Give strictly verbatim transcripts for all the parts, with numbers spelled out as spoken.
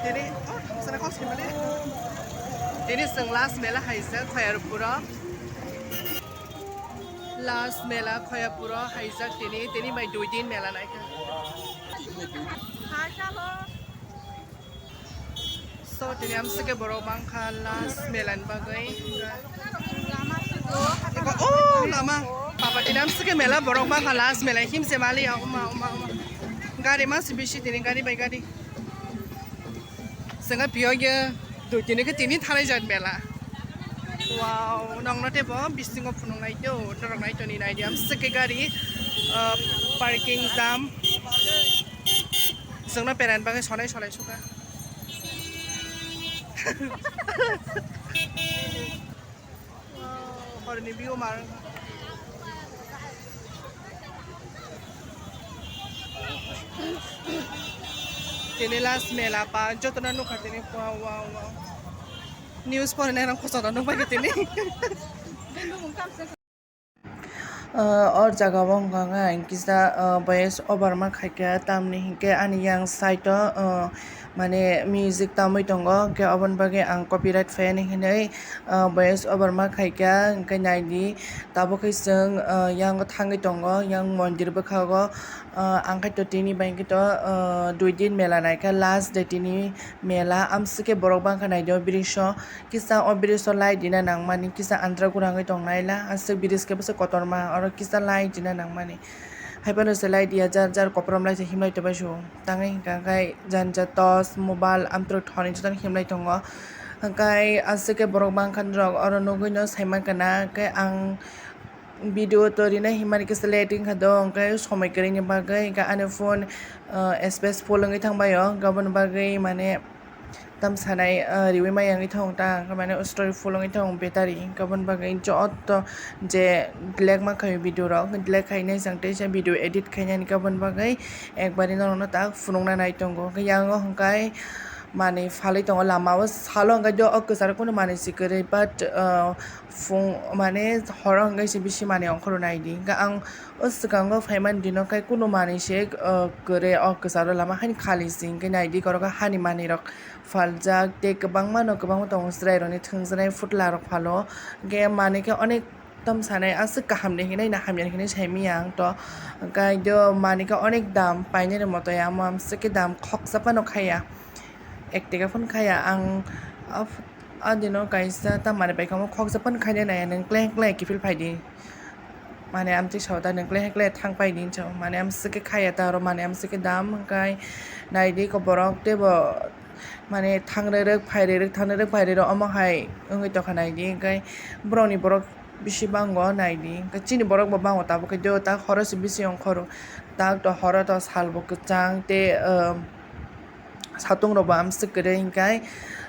Tini, oh, sana kos kimani. Tini chwng last mela haijak Khayarpuro. Last mela Khayarpuro haijak tini, tini bai dui din mela naikha. So, tini amsike borok bangkha last mela ni bagwi. Eko, oh, lama. Papa, tini amsike mela borok bangkha last mela himse mali ya, uma, uma, uma. Gari mas bisi tini, gari bai gari. Sengkha piyok ye dui tini khe tini thanai jat mela. Wow, nongno tebo bisingo phunuk nai do, dorok nai toni nai diam seke gari, ah, parking jam. Sengno peran bagwi sonai sonai suka. Wow, horni view mar. Tini last mela pa, jotono nukha tini. Wow, wow, wow. News pore nai rang kochona nukbai tini. Ah, or jaga o wngkha khe ang kisa, ah, voice over ma khaikha, tamni hinkhe ani yang side o, ah, mane music tamwi tongo, hwnkhe oboni bagwi ang copyright phaiyani hinwi, ah, voice over ma khaikha, hwnkhe naidi tabuk khe chwng, ah, yang thangwi tongo, yang mondir bwkhago, ah, ang khe to tini bai khe to, ah, dui din mela naikha, last day tini mela, amswkhe borok bangkha naidi o bridge o. Kisa o bridge o light rina nangmani, kisa andra gurangwi tongnaila, aswk bridge khe bwswk kotorma, oro kisa light rina nangmani. Haiphano se light ya, jar jar koprom lai se himlai tongbai su. Tangwi hwnkha khe janja torch, mobile, amtwrwk thani jotono himlai tongo. Hwnkhe aswk khe borok bangkha norok oro nugwino saimankha na, khe ang video to rina himani kisa late wngkha do, hwnkhe somoi kwrwini bagwi hwnkhe ani phone, ah, space full wngwi thangbai o, hwnkhe aboni bagwi mane. Tam sanai, ah, riwi maya wngwi thong ta, hwnkhe mane story full wngwi thong battery, hwnkhe aboni bagwi joto je delete ma khaio video rok, delete khainai chang teisa video edit khainani, hwnkhe aboni bagwi ekbari norokno tak phunukna nai tongo. Hwnkhe yango hwnkhe manwi phalwi tongo lama o, salo hwnkhe do o kwcharo kunu manwi se kwrwi, but, ah, phung mane horo hwnkhe se bisi manwi ongkhorwi naidi. Hwnkhe ang o swkango phaimani dino khe kunu manwi se, ah, kwrwi o kwcharo lama haino khali se, hwnkhe naidi korokhe hani manwi rok. Phaljak tei kwbangma no kwbangma tongo chwrairokni thwngjaknai phutlarok phalo. Hwnkhe manwi khe onek tam sanai aswk kaham de hinwi na hamya hinwi saimanya ang to. Hwnkhe do manwi khe onek dam painani moto ya, amo amswk khe dam khoksa phano khaiya, ek taka phano khaiya. Ang a ph-, a dino kaisa ta manwi pai kha, omo khoksa phano khainai naiya, nwng kleng kleng kiphil phaidi. Mane amtwi sao ta nwng kleng kleng thang pai di hinwi sao. Mane amswk khe khaiya ta oro, mane amswk khe dam hwnkhe naidi ko borok teibo mane thang rwrwk phai rwrwk, thang rwrwk phai rwrwk omo hai wngwi tongkha naidi. Hwnkhe borokni borok bisi bango naidi, hwnkhe chini borok bo bango tabuk khe do ta horo se bisi ongkhoro. Tak to horo to sal bo kwchang tei, um, satung rok bo amswk kwrwi hwnkhe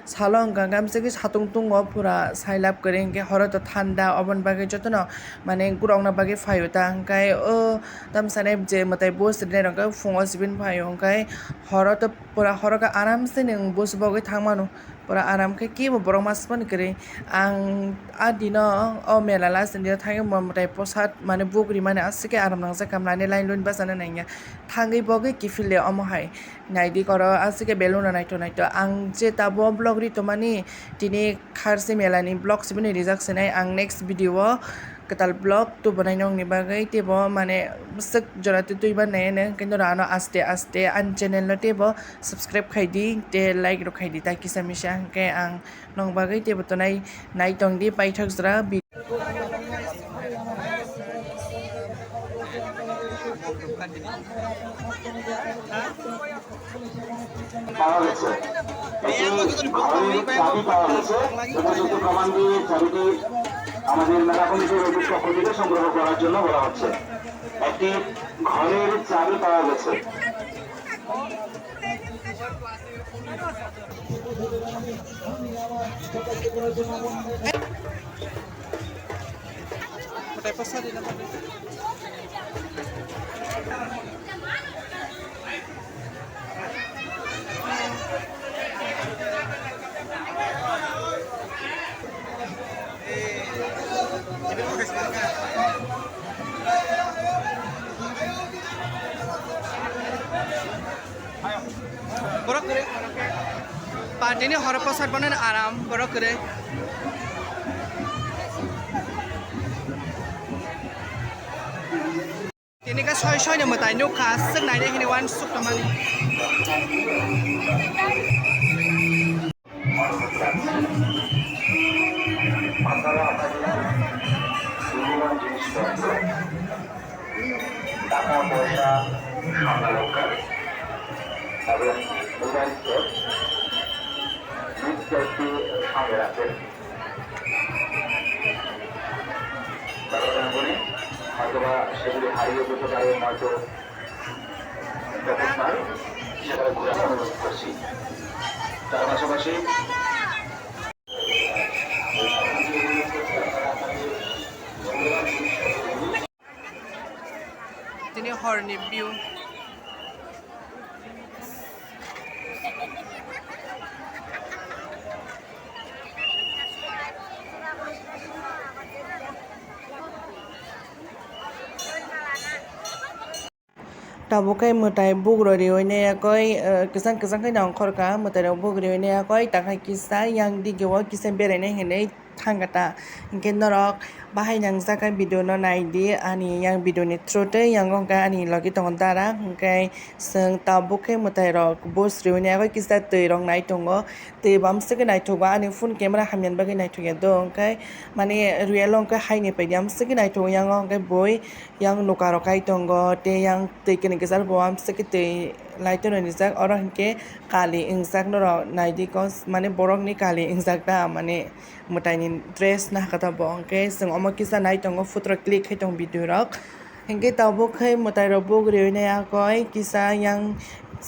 salo hwnkha hwnkhe amswk khe satung tungo pura sailab kwrwi hwnkhe horo to thanda oboni bagwi jotono mane gurokna bagwi phaio ta hwnkhe o tamsani je mwtai bus rinai rok khe phungo sibini phaio hwnkhe horo to pura horo khe aram se nwng bus bogwi thang mano pura aram khe kebo borok mas phano kwrwi ang a dino o mela last ni dino thangwi mwtai bwsa mane buk rimani aswk khe aram nangjak kha mane line luni bachana nangya thangwi bogwi kiphil le omo hai. Naidi koro aswk khe belun no naithok naithok. Ang je tabuk vlog ri tongmani tini kharsi mela ni vlog sibini rijak sinai ang next video o kwtal vlog tubunai nokni bagwi teibo mane bwswk jora twi twi ban nai ano hwnkhe norok ano aste aste ani channel no teibo subscribe khai di tei like rok khai di ta kisa misa hwnkhe ang nokni bagwi teibo tonai nai tong di paithak jora. পাওয়া গেছে। একটি ঘরের চাবি পাওয়া গেছে। যথাযথ প্রমাণ দিয়ে চাবিটি আমাদের মেলা কমিটির অফিস পক্ষ থেকে সংগ্রহ করার জন্য বলা হচ্ছে। একটি ঘরের চাবি পাওয়া গেছে। Borok kwrwi. Party ni horo prosad bono aram borok kwrwi. Tini khe soi soi ni mwtai nukha, swk nainai hwnwi uansuk tongmani. টাকা পয়সা সামলানোর কাজ এবং মোবাইল ফোন নিজ দায়িত্বে সঙ্গে রাখবেন। কারণ জানবনি হয়তোবা সেগুলি হারিয়ে যেতে পারে, নয়তো তখন আর সেখানে ঘুরে অনুরোধ করছি। তার পাশাপাশি Tini horni view. Tabuk khe mwtai bugrok riwi nai yakwi, eh, kwchang kwchang khe nongkhor kha, mwtai rok bugrok riwi nai yakwi, tang khe kisa yang digi o kisa berai nai hinwi thang kha ta. Hinkhe norok bahai nangjak khe video no nai di, ani yang video ni through tei yang wngkha ani logi tongo dara, hinkhe chwng tabuk khe mwtai rok buj riwi nai yakwi kisa twi rok nai tongo, twi bo amswk khe naithok o ani phone camera hamya ni bagwi naithok ya do, hinkhe mane real o hinkhe hai ni paidi amswk khe naithok o yang o hinkhe bui. Yang nukarok kai tongo, tei yang twi kwrwi kwchar bo amswk khe twi light-o nwngjak, oro hinkhe kali wngjak norok naidi kos, mane borokni kali wngjak ta, mane mwtaini dress nahaka ta bo, hinkhe chwng omo kisa nai tongo, photo rok click khai tongo video rok, hinkhe tabuk khe mwtai rok bugriwi nai akoi kisa yang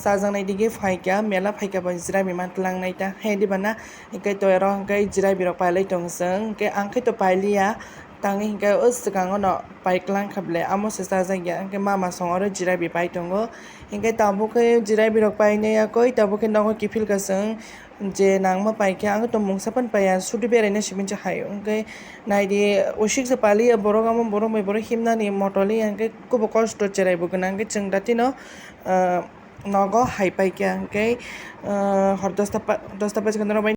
chajaknai dige phaikha, mela phaikha bo jirabi ma twlangnai ta, he diba na, hinkhe to oro hinkhe jirabi rok pailai tongo chwng, hinkhe ang khe to pailiya. Tangwi hinkhe o swkango no paiklang kha ble, amo se chajak ya, hinkhe mama song oro jirabi pai tongo, hinkhe tabuk khe jirabi rok painai yakoi tabuk khe nogo kiphil ka chwng je nangma paikhe ang tong mungsa phano paiya, sudu beraina simi se hai, hinkhe naidi usik se paliya borok, amo borok bai borok himnani motoli ya, hinkhe kubo kosto cherai bo gwnang, hinkhe chwng datino, ah, nogo hai paikha, hinkhe, ah, hor dosta pa-, dosta bajikhe norok bai.